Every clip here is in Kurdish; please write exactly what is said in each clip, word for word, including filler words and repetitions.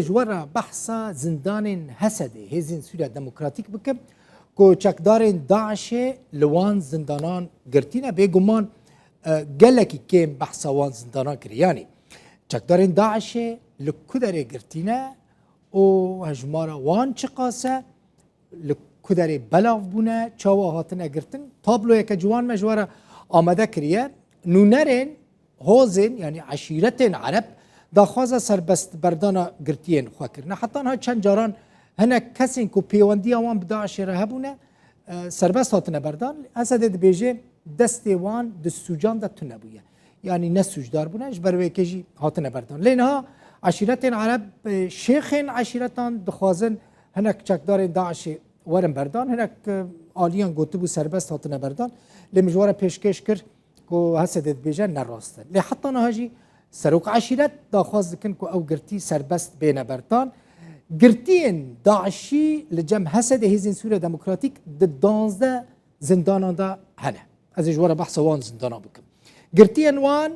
Ji we re behsa zindanên Hesedê, Hêzên Sûriya Demokratîk bikim ku çekdarên DAIŞê li wan zindanan girtîne. Bêguman, e, gelekî kêm behsa wan zindanan kiriye. Yanî çekdarên DAIŞê li ku derê girtîne û hejmara wan çiqas e? Li ku derê belav bûne, çawa hatine girtin? Tabloyeke ciwan me ji we re amade kiriye. Nûnerên hozên, yanî eşîretên Ereb, daxwaza serbestberdana girtiyên xwe kirine. Heta niha çend caran hinek kesên ku pêwendiya wan bi DAIŞê re hebûne, e, serbest hatine berdan. Esedê dibêje destê wan di sûcan de tune bûye. Yanî ne sûcdar bûne, ji ber wê yekê jî hatine berdan. Lê niha eşîretên Ereb, e, şêxên eşîretan dixwazin hinek çekdarên DAIŞê werin berdan. Hinek, e, aliyan gotibû serbest hatine berdan. Lê min ji we re pêşkêş kir ku Hesedê dibêje ne rast e. Lê heta niha jî serok eşîret daxwaz dikin ku ew girtî serbest bêne berdan. Girtiyên DAIŞî li cem Hesedê Hêzên Sûriya Demokratîk di danzdeh zindanan de hene. Ez ê ji we re behsa wan zindana bikim. Girtiyên wan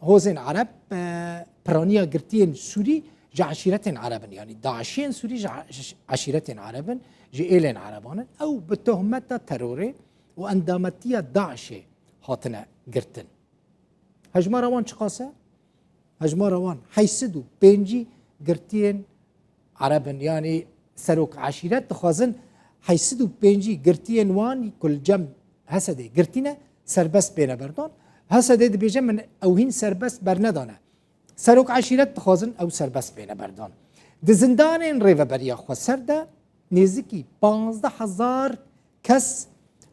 hozên Ereb, e, piraniya girtiyên Sûrî ji eşîretên Ereb in. Yanî DAIŞiyên Sûrî ji e-, ji eşîretên Ereb in, ji êlên Ereban in. Ew bi tohmeta terorê û endametiya DAIŞê hatine girtin. Hejmara wan çiqas e? Hejmara wan heşt sed û pêncî girtiyên Ereb in. Yanî serok eşîret dixwazin heşt sed û pêncî girtiyên wan ku li cem Hesedê girtî ne, serbest bêne berdan. Hesedê dibêje min ew hîn serbest bernedane. Serok eşîret dixwazin ew serbest bêne berdan. Di zindanên Rêveberiya Xweser de nêzikî panzdeh hezar kes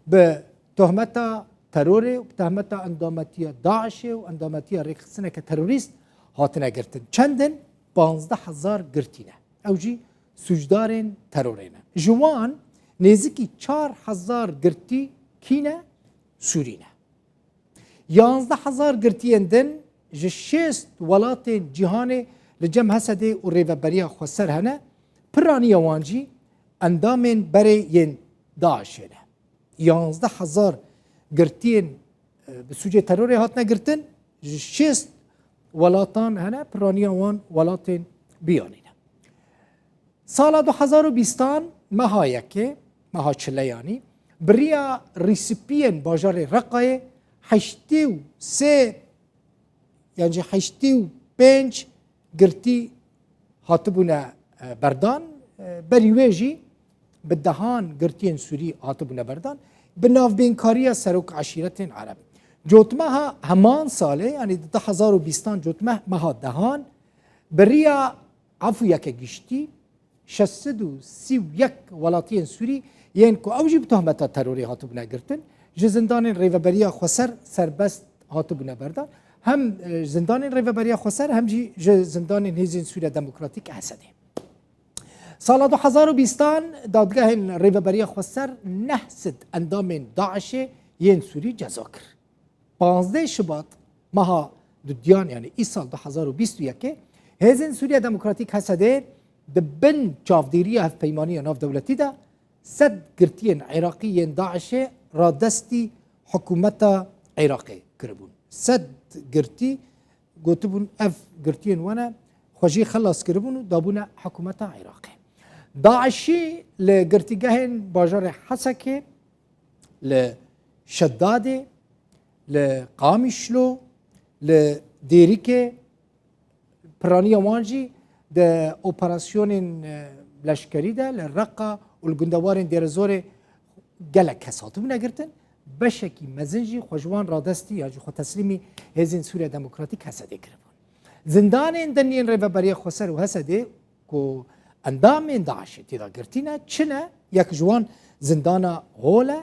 bi tohmeta terorê û bi tohmeta endametiya DAIŞê û endametiya rêxistineke terorîst hatine girtin. Çend in? Panzdeh hezar girtî ne. Ew jî sûcdarên terorê ne. Ji wan nêzikî çar hezar girtî kî ne? Sûrî ne. Yanzdeh hezar girtiyên din ji şêst welatên cîhanê li cem Hesedê û Rêveberiya Xweser hene, piraniya wan jî endamên berê yên DAIŞê ne. Yanzdeh hezar girtiyên, e, bi sûcê terorê hatine girtin, ji şêst welatan hene, piraniya wan welatên biyanî ne. Sala du hezar û bîstan meha yekê, meha çile yanî, bi riya Rîsipiyên bajarê Reqayê heştê û sê, yan jî heştê û pênc girtî hatibûne, e, berdan. E, berî wê jî bi dehan girtiyên Sûrî hatibûne berdan. Bi navbênkariya serok eşîretên Ereb. Cotmeha heman salê, yanî di du hezar û bîstan cotmeh meha dehan, bi riya Efûyeke giştî, şeş sed û sî û yek welatiyên Sûrî yên ku ew jî bi tohmeta terorê hatibûne girtin, ji zindanên Rêveberiya Xweser serbest hatibûne berdan. Hem, e, zindanên Rêveberiya Xweser hem jî ji zindanên Hêzên Sûriya Demokratîk, H S D. Sala du hezar û bîstan dadgehên Rêveberiya Xweser neh sed endamên DAIŞê yên Sûrî ceza kir. Panzdeh Şubat, meha dudiyan, yanî îsal du hezar û bîst û yekê, Hêzên Sûriya Demokratîk, H S D, di bin çavdêriya Hevpeymaniya Navdewletî de sed girtiyên Iraqî yên DAIŞê radestî hikûmeta Iraqê kiribûn. Sed girtî gotibûn, ev girtiyên we ne, xwe jî xelas kiribûn û dabûne hikûmeta Iraqê. DAIŞî li girtîgehên bajarê Hesekê, li Şedadê, li Qamişlo, li Dêrikê, piraniya wan jî di operasyonên, e, leşkerî de li Reqa û li gundewarên Dêrezorê gelek kes hatibûne girtin. Beşekî mezin jî xwe ji wan radestî ya jî xwe teslîmî Hêzên Sûriya Demokratîk, H S D, kiribûn. Zindanên din yên Rêveberiya Xweser û H S D ku endamên DAIŞê tê de girtî ne, çi ne? Yek ji wan zindana Hol e,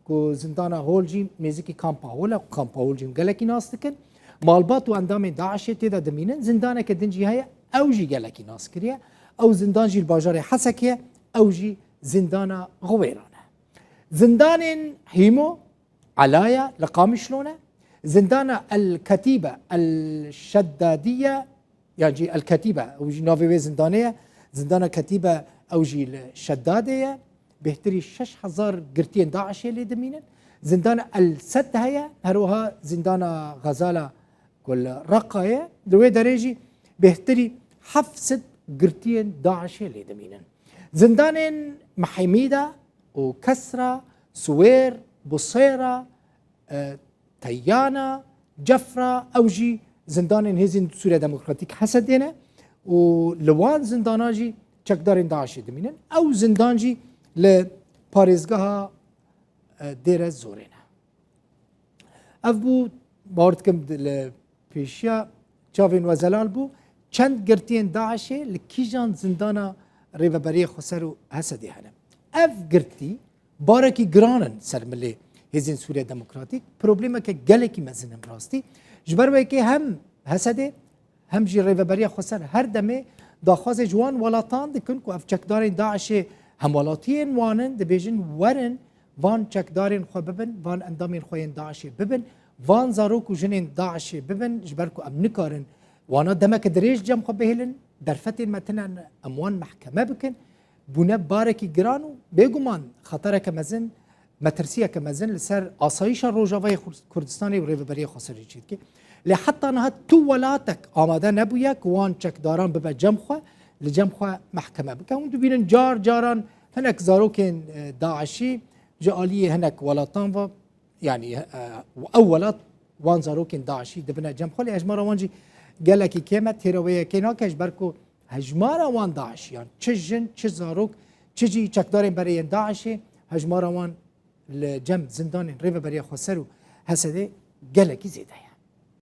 ku zindana Hol jî nêzîkî kampa Hol e, kampa Hol jî gelekî nas dikin. Malbat û endamên DAIŞê tê de dimînin. Zindaneke din jî heye, ew jî gelekî nas kiriye. Ew zindan jî li bajarê Hesekê ye, ew jî zindana Xiwêran e. Zindanên Hîmo, Elaya li Qamişlo ne. Zindana El Ketîbe El Şeddadiye, yan jî El Ketîbe, ew jî navê wê zindanê ye. Zindana Ketîbe, ew jî li Şeddadê ye. Bêhtirî şeş hezar girtiyên DAIŞê lê dimînin. Zindana El Sed heye, her wiha zindana Xezala ku li Reqa ye. Li wê derê jî bêhtirî heft sed girtiyên DAIŞê lê dimînin. Zindanên Mehemîda û Kesra, Siwêr, Busêra, e, Teyana, Cefra, ew jî zindanên Hêzên Sûriya Demokratîk, HSD'ê ne û li wan zindana jî çekdarên DAIŞê dimînin. Ew zindan jî li parêzgeha, e, Dêre Zorê ne. Ev bû, bawer dikim, li pêşiya çavên we zelal bû. Çend girtiyên DAIŞê li kîjan zindana Rêveberiyê Xweser û HSD'ê hene? Ev girtî barekî giran in ser milê Hêzên Sûriya Demokratîk. Problemeke gelekî mezin in rastî. Ji ber wê yekê hem HSD'ê hem jî Rêveberiya Xweser her demê daxwazê ji wan welatan dikin ku ev çekdarên DAIŞê hemwelatiyên wan in, dibêjin, werin van çekdarên xwe bibin, van endamên xwe yên DAIŞê bibin, van zarok û jinên DAIŞê bibin, ji ber ku em nikarin wana demeke dirêj cem xwe bihêlin, derfetên me tune, em wan mehkeme bikin. Bûne barekî giran û bêguman xetereke mezin, metirsiyeke mezin li ser asayîşa Rojavayê Kur-, Kurdistanê û Rêveberiya Xweserê çêdike. Lê heta niha tu welatek amade nebûye ku wan çekdaran bibe cem xwe, li cem xwe mehkeme bike. Hûn dibînin car caran hinek zarokên, e, DAIŞî ji aliyê hinek welatan ve, yanî, e, ew welat wan zarokên DAIŞî dibine cem xwe, lê hejmara wan jî gelekî kêm e, têra wê yekê nake, ji ber ku hejmara wan DAIŞiyan, çi jin, çi zarok, çi jî çekdarên berê yên DAIŞê, hejmara wan li cem zindanên Rêveberiya Xweser û HSD'ê gelekî zêde ye.